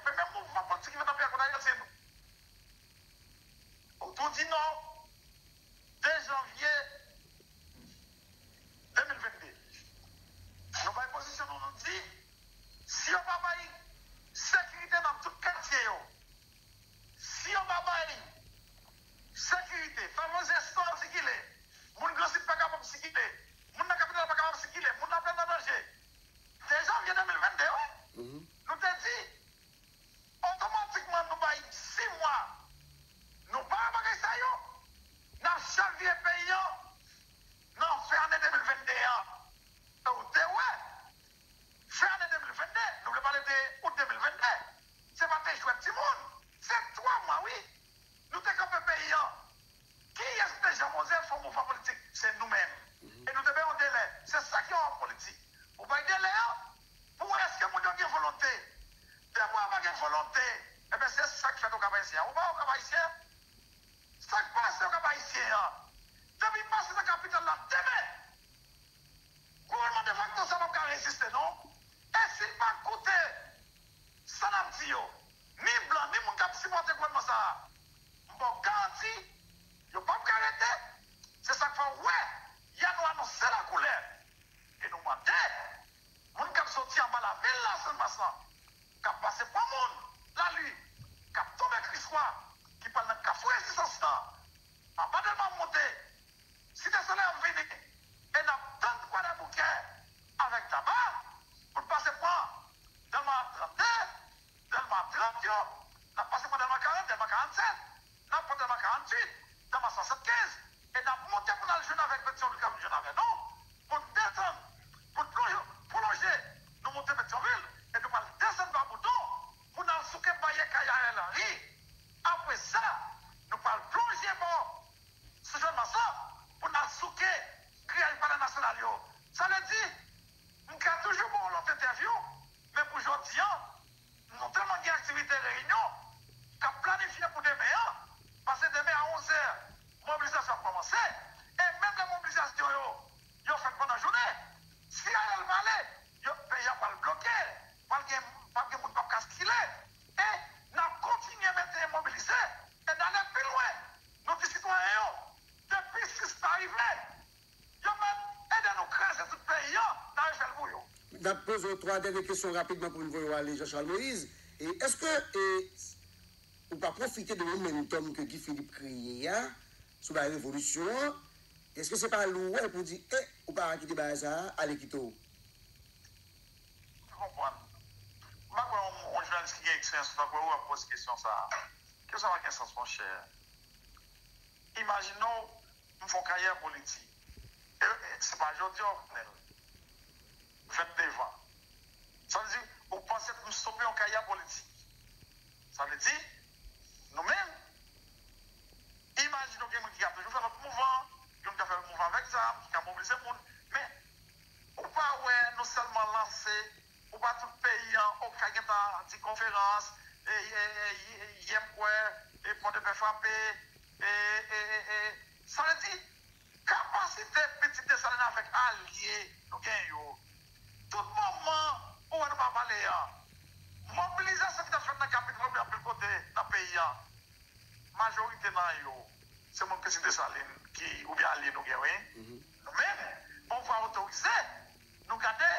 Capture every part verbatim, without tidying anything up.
Premye mouvman politik ki fèt nan peyi a kont Ariel se nou. Ou tou di non. De janvye de mil vennde. Nou bay pozisyon nou, nou di, si yo pa bay sekirite nan tout katye yo, si yo pa bay sekirite, fè manzè san sikile, moun Gransid pa kapab sikile, moun nan kapital pa kapab sikile, moun Laplèn an danje. De janvye de mil vennde, wi. Nou te di, otomatikman nou bay sis mwa. Nou pa wè bagay sa yo. N ap chavire peyi an nan fen ane de mil vennde an. E ou te wè, fen ane de mil vennde, nou vle pale de out de mil vennde. Se pa te jwèt timoun. Se twa mwa, wi. Nou te kanpe peyi an. Kiyès ki te janm oze fè yon mouvman politik? Se nou menm. E nou te bay yon delè. Se sa ki yon òm politik. Ou bay delè an pou wè èske moun yo gen volonte. Depi w pa gen volonte, ebyen se sa k fèt Okap Ayisyen an. Ou pa Okap Ayisyen? Sa k pase Okap Ayisyen an? Depi m pase nan kapital la demen, gouvènman defakto sa p ap ka reziste non. E si l pa koute sa n ap di yo, ni blan, ni moun k ap sipòte gouvènman sa a, m ba w garanti, yo p ap ka rete. Se sa k fè w wè, yè nou anonse lakoulè. E nou mande moun k ap soti anba lavil la, Sannmas lan, k ap pase pran moun, Lali, k ap tonbe Kriswa, ki pral nan Kafou Rezistans lan, anba Dèlma ap monte, Site Solèy ap vini, e n ap tann Kwadèboukè avèk Taba pou n pase pran Dèlma trannde, Dèlma trant yo, n ap pase pran Dèlma karant, Dèlma karannsèt, n ap pran Dèlma karantuit, Dèlma swasannkenz, e n ap monte pou n al jwenn avèk Petyonvil k ap jwenn avè nou, pou n desann, pou n plonje, pwolonje, nou monte Petyonvil, e nou pral desann ba Boudon, pou n al souke bayè kay Ariel Henry. Apre sa, nou pral plonje bò sou Jòn Masan pou n al souke griyaj Palè Nasyonal yo. Sa vle di, m ka toujou ba w lòt entèvyou, men pou jodi a, nou tèlman gen aktivite reyinyon k ap planifye pou demen an, paske demen a onzè, mobilizasyon ap kòmanse, e menm lè mobilizasyon yo, yo fèt pandan jounen, si Ariel pa ale, yo, peyi a pral bloke, pral gen, pral gen moun p ap ka sikile, e n ap kontinye mete mobilize, e n ale pi lwen, nou di sitwayen yo, depi sis pa rive, yo menm ede nou kraze tout peyi an, n a refè l pou yo. N ap poze w twa dènye kesyon rapidman pou n voye w ale, Jean Charles Moïse. E èske e, ou pa pwofite de momentum ke Guy Philippe kreye a sou bagay revolisyon an? Èske se pa li w wè pou di, e, ou pa kite bagay sa a, ale kite w? M konprann. M pa kwè yon, yon jounalis ki gen eksperyans tankou ou ap poze kesyon sa a. Kesyon sa a pa gen sans, monchè. Imajine w, m fè yon karyè politik. E, e, se pa jodi a w konnen l. Venndevan. Sa vle di, ou panse pou m stope yon karyè politik. Sa vle di, nou menm, imajine w gen moun ki ka toujou fè lòt mouvman, gen moun ki ka fè mouvman avèk zam, ki ka mobilize moun. Men, ou pa wè nou sèlman lanse, ou pa tout peyi an, ou ka gentan di konferans, e, e, e, e, yè m kwè, e, Pòdepè frape, e, e, e, e, sa vle di, kapasite pitit Desalin avèk alye nou gen yo. Tout moman ou wè nou pa pale an, mobilizasyon ki t ap fèt nan kapital oubyen anpil kote nan peyi an, majorite nan yo, se moun pitit Desalin ki, oubyen alye nou gen, wi. Nou menm, pouvwa otorize, nou gade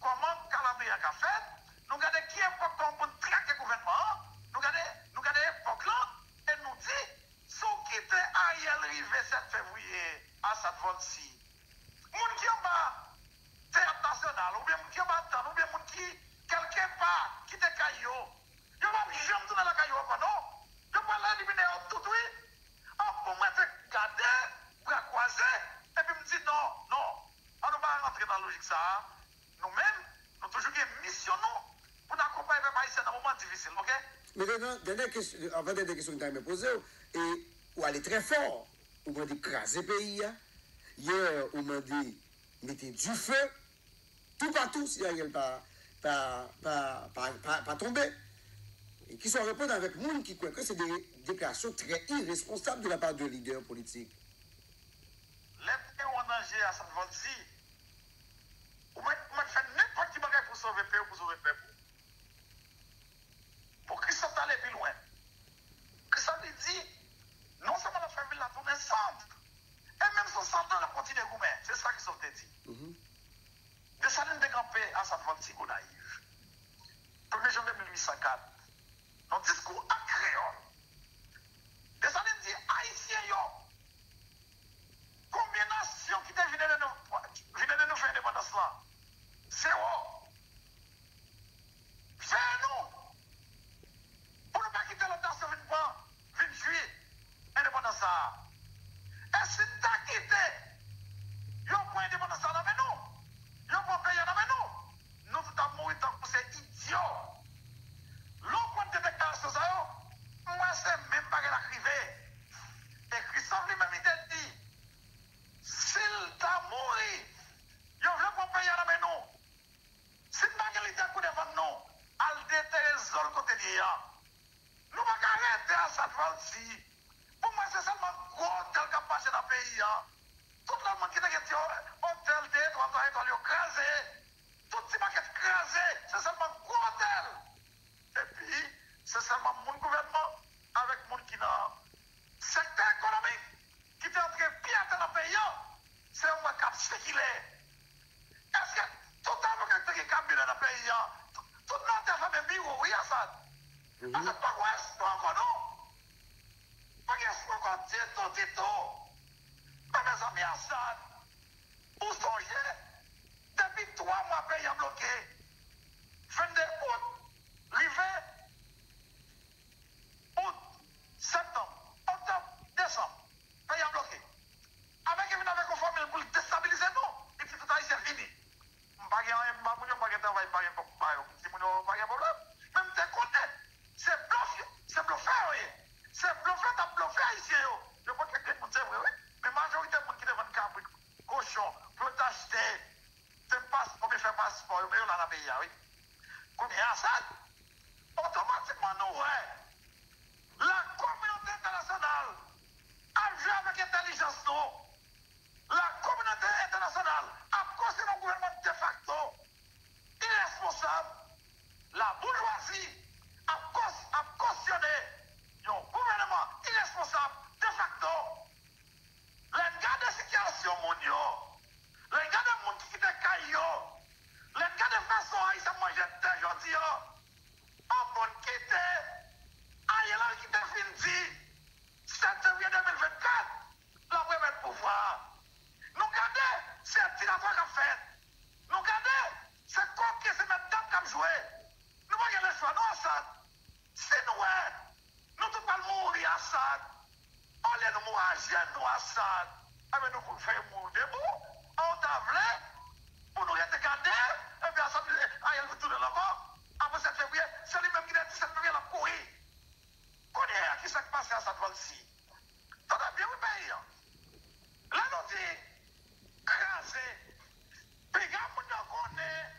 kòman kalandriye a ka fèt, nou gade ki epòk kòman pou n trake gouvènman an, nou gade, nou gade epòk lan, e nou di, si w kite Ariel rive sèt fevriye, Assad Volcy, moun ki anba Teyat Nasyonal, oubyen moun ki anba tann, oubyen moun ki, kèlkepa, kite kay yo, yo p ap janm tounen lakay yo ankò, non. Yo pral elimine yo tout, wi. An pou mwen te gade, bra kwaze, epi m di, non, non. An nou pa rantre nan lojik sa a. Nou menm, nou toujou gen misyon nou pou n akonpaye pèp ayisyen nan moman difisil, oke? Mentenan, dènye kesyon, avan dènye kesyon m ta renmen poze w, e ou ale trè fò, ou mande kraze peyi a, yè ou mande mete dife toupatou si Ariel pa, pa, pa, pa, pa, pa tonbe. E kisa w reponn avèk moun ki kwè ke se de deklarasyon trè iresponsab de la part de lidè politik? Lè peyi w an danje, Assad Volcy, ou mèt, ou mèt fè nenpòt ki bagay pou sove peyi w, pou sove pèp ou. Premye janvye mil uit san kat, nan diskou an kreyòl, Desalin di Ayisyen yo, konbyen nasyon ki te vin ede nou, vin ede nou fè endepandans lan? Zewo. Veye nou pou nou pa kite lòt nasyon vin pran, vin jwi endepandans sa a. E si n ta kite yo pran endepandans sa a nan men nou, yo pran peyi a nan men nou, nou tout ap mouri tankou se idyo. Lè w konn de deklarasyon sa yo, m wè se menm bagay la k rive. E Christophe li menm li te di, si l ta mouri, yo vle pran peyi a nan men nou. Si n pa gen lidè pou defann nou, al detere zo l kote l ye a. Nou pa ka rete Assad Valcy. Pou mwen, se sèlman gwo otèl k ap mache nan peyi a. Tout lòt moun ki te gen ti otèl de twa, twa etwal yo kraze. Tout ti makèt kraze. Se sèlman gwo otèl. Epi, se sèlman moun gouvènman avèk moun ki nan sektè ekonomik ki te antre pye atè nan peyi a, se yo m wè k ap sikile. Èske tout avoka ki te gen kabinè nan peyi a, tout notè fèmen biwo, wi, Assad? Assad pa gen espwa ankò, non. Pa gen espwa ankò ditou, ditou. Men, mezanmi, Assad, ou sonje, depi twa mwa peyi a bloke, vennde out rive out, septanm, oktòb, desanm, peyi a bloke. Ameriken vin avèk yon fòmil pou l destabilize nou, li di tout Ayisyen fini. M pa gen anyen pou m ba moun yo, m pa gen travay, m pa gen kòb pou m ba yo. Timoun yo pa gen pwoblèm. Men m te konnen se blòf yo, se blofè yo ye. Se blofè t ap blofe Ayisyen yo. Yo pot kèk grenn moun, se vre, wi. Men majorite moun ki te vann kabrit, kochon, pou yo t achte, te pas-, oubyen fè paspò yo, men yo la nan peyi a, wi. Kounye a sa, otomatikman nou wè lakominote entènasyonal ap jwe avèk entèlijans nou. Lakominote entènasyonal ap konstwi yon gouvènman defakto iresponsab. Laboujwazi ap kos-, ap kosyone yon gouvènman iresponsab defakto. Lè n gade sitiyasyon moun yo, lè n gade moun ki kite kay yo, lè n gade fason Ayisyen ap manje tè jodi a, yon moun kite Ariel Henry ki te fin di sèt janvye de mil vennkat, l ap remèt pouvwa a. Nou gade, se dilatwa k ap fèt. Nou gade, se koken, se mètdam k ap jwe. Nou pa gen lechwa, non, Assad. Si nou wè nou tout pral mouri, Assad, olye nou mouri ajenou, Assad, enben, nou pou fè mouri debou. An, ou ta vle pou nou rete gade, epi Assad, Ariel vin tounen l ankò? Apre sèt fevriye, se li menm ki te di sèt fevriye l ap kouri. Kounye a, kisa k pase Assad Valcy? Tande byen, wi, peyi a. Lè nou di kraze, piga moun yo konnen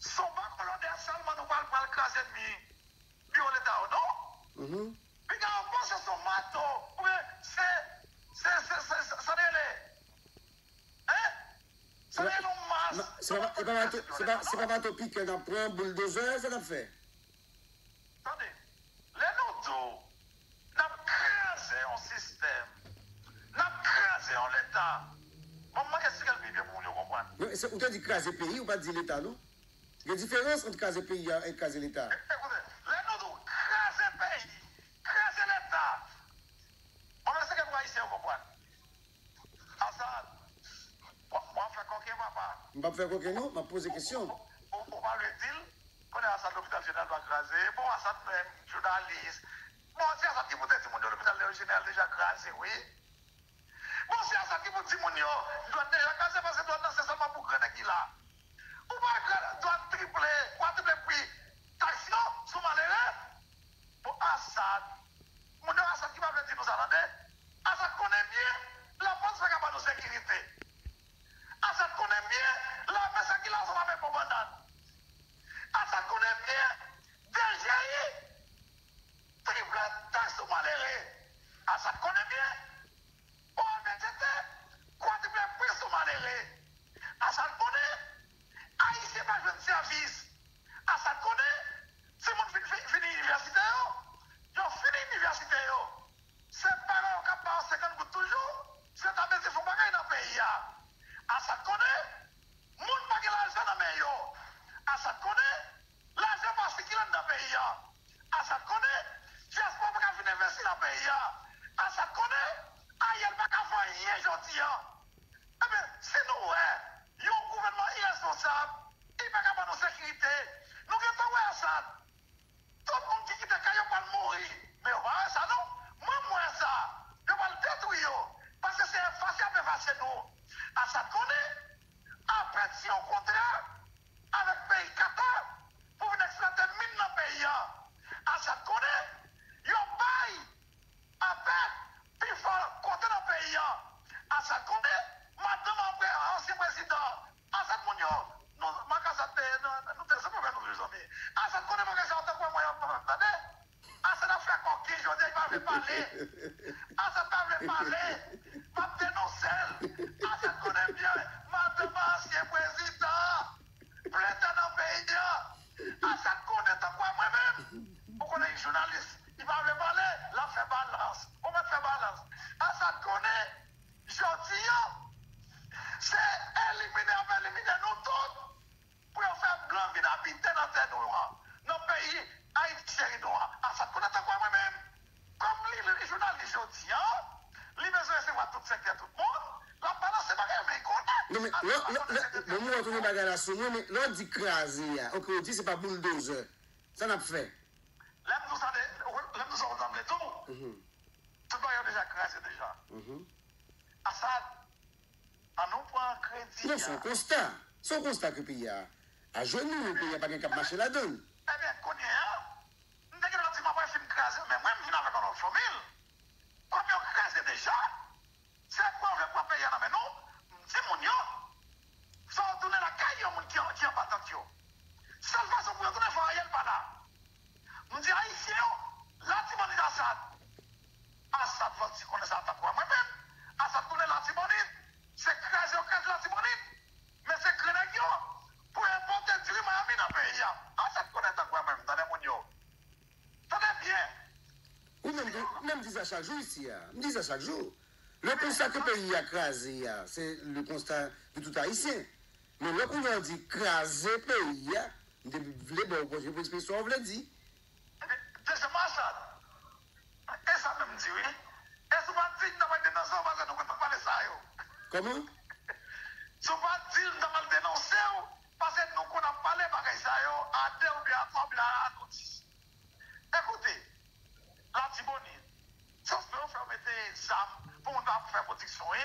se yon bakolodè sèlman nou pral, pral kraze mi-, biwo Leta yo, non? Mhm. Piga yo panse se yon mato, oubyen se, se, se, se, se, sa rele, hein? Sa rele yon mas. Se pa, se pa mato, se pa, se pa mato pikè n ap pran, bouldozè, sa n ap fè? Tande, lè nou di w n ap kraze yon sistèm, n ap kraze yon Leta, bon, m manke esplike l pi byen pou moun yo konprann. Non, se, ou te di kraze peyi, ou pa t di Leta, non. Gen diferans ant kraze peyi a e kraze Leta a. E-, ekoute, lè nou di w kraze peyi, kraze Leta, bon, m esplike pou Ayisyen yo konprann. Assad, w ap, w ap fè koken, papa. M p ap fè koken, non. M ap poze kesyon. Ou, ou pa vle di l? Konnen Assad, lopital jeneral pa kraze. Bon, Assad menm, jounalis. Bon, se Assad ki pou te di moun yo lopital jeneral deja kraze, wi. Bon, se Assad ki pou di moun yo, dwàn deja kraze, paske dwàn nan se sèlman pou gran nèg ki la. Ou pa wè dwàn triple, kwatriple pri taks yo sou malere? Bon, Assad, moun yo, Assad ki pa vle di nou sa, tande. Assad konnen byen lapolis pa ka ba nou sekirite. Assad konnen byen lame sa ki la se lame bon bannann. Assad konnen byen D G I triple taks sou malere. Assad konnen byen O M T T kwatriple pri sou malere. Assad konnen Ayisyen pa jwenn sèvis. Assad konnen timoun fin, fin, fini inivèsite yo, yo fini inivèsite yo, se paran yo k ap ba yo senkant goud toujou, se ta bezwen fè yon bagay nan peyi a. Assad konnen moun pa gen lajan nan men yo. Assad Tout moun ki kite kay yo pral mouri. Men yo pa wè sa non. Mwen, m wè sa. Yo pral detwi yo. Paske se efase y ap efase nou. Asad konnen, apèt si yon kontra avèk peyi Kata pou vin eksplwate min nan peyi a. Asad konnen, yo bay apèt pifò kote nan peyi a. Asad konnen, madanm an pre-, ansyen prezidan. Asad moun yo, nou, Marc Asad te, nou, nou te zanmi, men nou toujou zanmi. Asad konnen Marc Asad, tankou mwen, yo pa tande. Asad ap fè kòki, jodi a, li pa vle pale. Asad pa vle pale. M ap denonse l. Asad konnen byen, madanm ansyen prezidan plentè nan peyi a. Asad konnen tankou mwen menm. Ou konnen li jounalis, li pa vle pale, l ap fè balans. Ou mèt fè balans. Asad konnen, jodi a, se elimine y ap elimine nou tout pou yo fè blan vin abite nan tè nou an, nan peyi Ayiti cheri nou an. Asad konnen tankou mwen menm. Kòm li, li jounalis jodi a, li bezwen resevwa tout sektè tout moun, l ap balanse bagay, men l konnen. Non, men, lè, lè, lè, bon, mwen retounen bagay la sou mwen, men lè w di kraze a, oke, w di se pa bouldozè. Sa n ap fè? Lè m di w sa, de, lè m di w sa, w sanble tou. Mhm. Tout bagay yo deja kraze deja. Mhm. Asad, an nou pran kredi a. Non, se yon konsta. Se yon konsta ke peyi a ajenou, peyi a pa gen k ap mache ladan l. Ebyen, kounye a, m te gentan di m ap fin kraze, men mwen, m vin avèk yon lòt fòmil. Kòm yo kraze deja, se pou yo vle pran peyi a nan men nou, m di moun yo, fò yo tounen lakay yo, moun ki, ki anba tant yo. Sèl fason pou yo tounen, fò Ariel pa la. M di Ayisyen yo, Latibonit Asad. Asad fò l di konnen sa tankou a mwen menm. Asad konnen Latibonit, se kraze yo kraze Latibonit. Men se gran nèg yo pou enpòte diri Miami nan peyi a. Asad konnen tankou a mwen menm, tande moun yo. Tande byen. Wi, men m di, men m di sa chak jou isi a. M di sa chak jou. Le konsta ke peyi a kraze a, se le konsta de tout Ayisyen. Men lè kounye a w di kraze peyi a, m te vle ba w pòz yo pou ekspresyon w vle di. Ebyen, dezyèm Asad, e sa menm m di wi. E si w pa t di, m ta pral denonse w, paske nou konn ap pale sa yo. Kòman? Si w pa t di, m ta pral denonse w, paske nou konn ap pale bagay sa yo, a de oubyen a twa oubyen a nou dis. Ekoute, Latibonit, sa se yo fè yo mete zam pou moun pa fè pwodiksyon, wi.